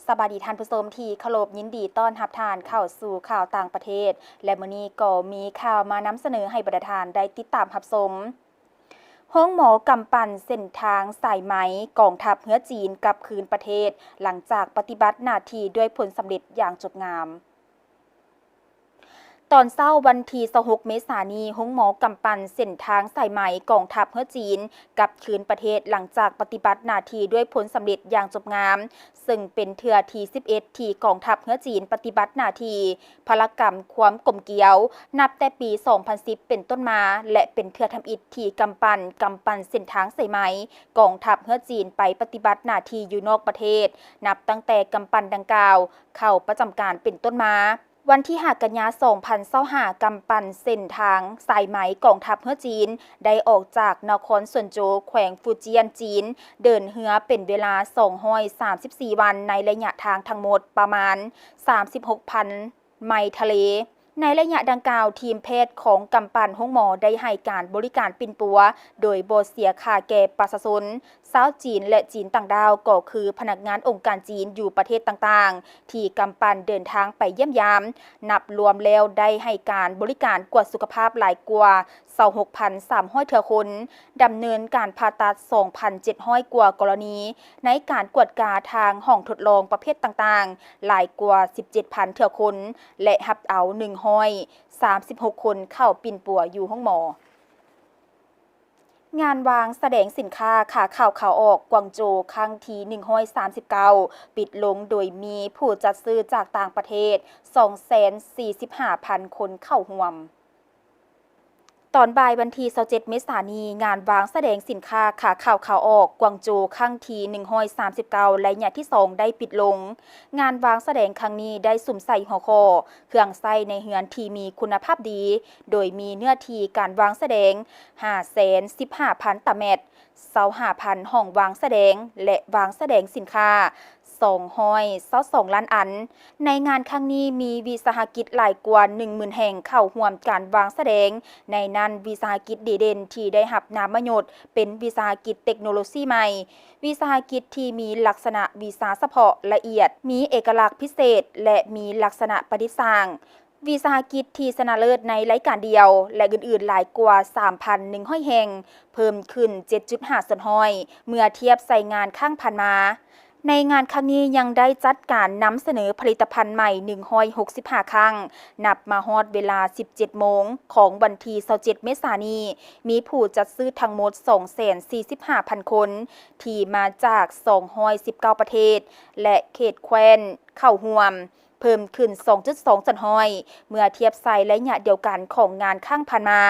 ສະບາຍດີທ່ານຜູ້ຊົມທີ່ເຄົາລົບ, ຍິນດີຕ້ອນຮັບທ່ານເຂົ້າສູ່ຂ່າວຕ່າງປະເທດ ແລະ ມື້ນີ້ກໍມີຂ່າວມານຳສະເໜີໃຫ້ບັນດາທ່ານໄດ້ຕິດຕາມຮັບຊົມ. ໂຮງໝໍກຳປັ່ນເສັ້ນທາງສາຍໄໝ ກອງທັບເຮືອຈີນກັບຄືນປະເທດ ຫຼັງຈາກປະຕິບັດໜ້າທີ່ດ້ວຍຜົນສຳເລັດຢ່າງຈົບງາມ. ຕອນເຊົ້າວັນທີຊາວຫົກເມສານີ້, ໂຮງໝໍກຳປັ່ນເສັ້ນທາງສາຍໄໝ ກອງທັບເຮືອຈີນ ກັບຄືນປະເທດ ຫຼັງຈາກປະຕິບັດໜ້າທີ່ດ້ວຍຜົນສຳເລັດຢ່າງຈົບງາມ, ເຊິ່ງເປັນເທື່ອທີສິບເອັດ ທີ່ກອງທັບເຮືອຈີນປະຕິບັດໜ້າທີ່ພາລະກຳຄວາມກົມກຽວ ນັບແຕ່ປີສອງພັນສິບເປັນຕົ້ນມາ ແລະ ເປັນເທື່ອທຳອິດທີ່ກຳປັ່ນ ກຳປັ່ນເສັ້ນທາງສາຍໄໝ ກອງທັບເຮືອຈີນໄປປະຕິບັດໜ້າທີ່ຢູ່ນອກປະເທດ ນັບຕັ້ງແຕ່ກຳປັ່ນດັ່ງກ່າວເຂົ້າປະຈຳການເປັນຕົ້ນມາ. ວັນທີຫ້າ ກັນຍາ ສອງພັນຊາວຫ້າ, ກຳປັ່ນເສັ້ນທາງສາຍໄໝ ກອງທັບເຮືອຈີນ ໄດ້ອອກຈາກນະຄອນຊວນໂຈວ ແຂວງຟູຈຽນ ຈີນ, ເດີນເຮືອເປັນເວລາສອງຮ້ອຍສາມສິບສີ່ວັນ ໃນໄລຍະທາງທັງໝົດປະມານສາມສິບຫົກພັນໄມທະເລ. ໃນໄລຍະດັ່ງກ່າວ, ທີມແພດຂອງກຳປັ່ນໂຮງໝໍໄດ້ໃຫ້ການບໍລິການປິ່ນປົວໂດຍບໍ່ເສຍຄ່າແກ່ປະຊາຊົນ ຊາວຈີນ ແລະ ຈີນຕ່າງດ້າວ ກໍຄືພະນັກງານອົງການຈີນຢູ່ປະເທດຕ່າງໆ ທີ່ກຳປັ່ນເດີນທາງໄປຢ້ຽມຢາມ, ນັບລວມແລ້ວໄດ້ໃຫ້ການບໍລິການກວດສຸຂະພາບຫຼາຍກວ່າຊາວຫົກພັນສາມຮ້ອຍເທື່ອຄົນ, ດຳເນີນການຜ່າຕັດສອງພັນເຈັດຮ້ອຍກວ່າກໍລະນີ, ໃນການກວດກາທາງຫ້ອງທົດລອງປະເພດຕ່າງໆ ຫຼາຍກວ່າສິບເຈັດພັນເທື່ອຄົນ ແລະ ຮັບເອົາໜຶ່ງຮ້ອຍສາມສິບຫົກຄົນເຂົ້າປິ່ນປົວຢູ່ໂຮງໝໍ. ງານວາງສະແດງສິນຄ້າຂາເຂົ້າຂາອອກກວາງໂຈວຄັ້ງທີໜຶ່ງຮ້ອຍສາມສິບເກົ້າ ປິດລົງໂດຍມີຜູ້ຈັດຊື້ຈາກຕ່າງປະເທດສອງແສນສີ່ສິບຫ້າພັນຄົນເຂົ້າຮ່ວມ. ຕອນບ່າຍວັນທີຊາວເຈັດເມສານີ້, ງານວາງສະແດງສິນຄ້າຂາເຂົ້າຂາອອກກວາງໂຈວຄັ້ງທີໜຶ່ງຮ້ອຍສາມສິບເກົ້າ ໄລຍະທີສອງໄດ້ປິດລົງ. ງານວາງສະແດງຄັ້ງນີ້ໄດ້ສຸມໃສ່ຫົວຂໍ້ ເຄື່ອງໃຊ້ໃນເຮືອນທີ່ມີຄຸນນະພາບດີ, ໂດຍມີເນື້ອທີ່ການວາງສະແດງຫ້າແສນສິບຫ້າພັນຕາແມັດ, ຊາວຫ້າພັນຫ້ອງວາງສະແດງ ແລະ ວາງສະແດງສິນຄ້າສອງຮ້ອຍຊາວສອງລ້ານອັນ. ໃນງານຄັ້ງນີ້ມີວິສາຫະກິດຫຼາຍກວ່າໜຶ່ງໝື່ນແຫ່ງເຂົ້າຮ່ວມການວາງສະແດງ, ໃນນັ້ນວິສາຫະກິດດີເດັ່ນທີ່ໄດ້ຮັບນາມມະຍົດເປັນວິສາຫະກິດເຕັກໂນໂລຊີໃໝ່, ວິສາຫະກິດທີ່ມີລັກສະນະວິຊາສະເພາະລະອຽດ, ມີເອກະລັກພິເສດ ແລະ ມີລັກສະນະປະດິດສ້າງ, ວິສາຫະກິດທີ່ຊະນະເລີດໃນລາຍການດຽວ ແລະ ອື່ນໆຫຼາຍກວ່າສາມພັນໜຶ່ງຮ້ອຍແຫ່ງ, ເພີ່ມຂຶ້ນເຈັດຈຸດຫ້າສ່ວນຮ້ອຍ ເມື່ອທຽບໃສ່ງານຄັ້ງຜ່ານມາ. ໃນງານຄັ້ງນີ້ຍັງໄດ້ຈັດການນຳສະເໜີຜະລິດຕະພັນໃໝ່ໜຶ່ງຮ້ອຍຫົກສິບຫ້າຄັ້ງ, ນັບມາຮອດເວລາສິບເຈັດໂມງຂອງວັນທີຊາວເຈັດເມສານີ້, ມີຜູ້ຈັດຊື້ທັງໝົດສອງແສນສີ່ສິບຫ້າພັນຄົນ ທີ່ມາຈາກສອງຮ້ອຍສິບເກົ້າປະເທດ ແລະ ເຂດແຄວ້ນເຂົ້າຮ່ວມ. ເພີ່ມຂຶ້ນສອງຈຸດສອງສ່ວນຮ້ອຍ ເມື່ອທຽບໃສ່ໄລຍະດຽວກັນຂອງງານຄັ້ງຜ່ານມາ.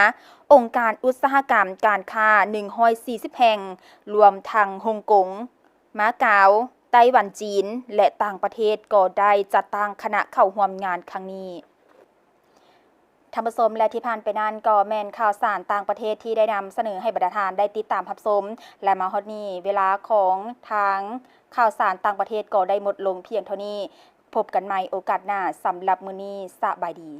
ອົງການອຸດສາຫະກຳການຄ້າໜຶ່ງຮ້ອຍສີ່ສິບແຫ່ງ, ລວມທັງຮົງກົງ, ມາກາວ, ໄຕ້ຫວັນ, ຈີນ ແລະ ຕ່າງປະເທດ ກໍໄດ້ຈັດຕັ້ງຄະນະເຂົ້າຮ່ວມງານຄັ້ງນີ້. ທ່ານຜູ້ຊົມ ແລະ ທີ່ຜ່ານໄປນັ້ນກໍແມ່ນຂ່າວສານຕ່າງປະເທດທີ່ໄດ້ນຳສະເໜີໃຫ້ບັນດາທ່ານໄດ້ຕິດຕາມຮັບຊົມ ແລະ ມາຮອດນີ້ເວລາຂອງທາງຂ່າວສານຕ່າງປະເທດກໍໄດ້ໝົດລົງພຽງເທົ່ານີ້. ພົບກັນໃໝ່ໂອກາດໜ້າ. ສຳລັບມື້ນີ້ ສະບາຍດີ.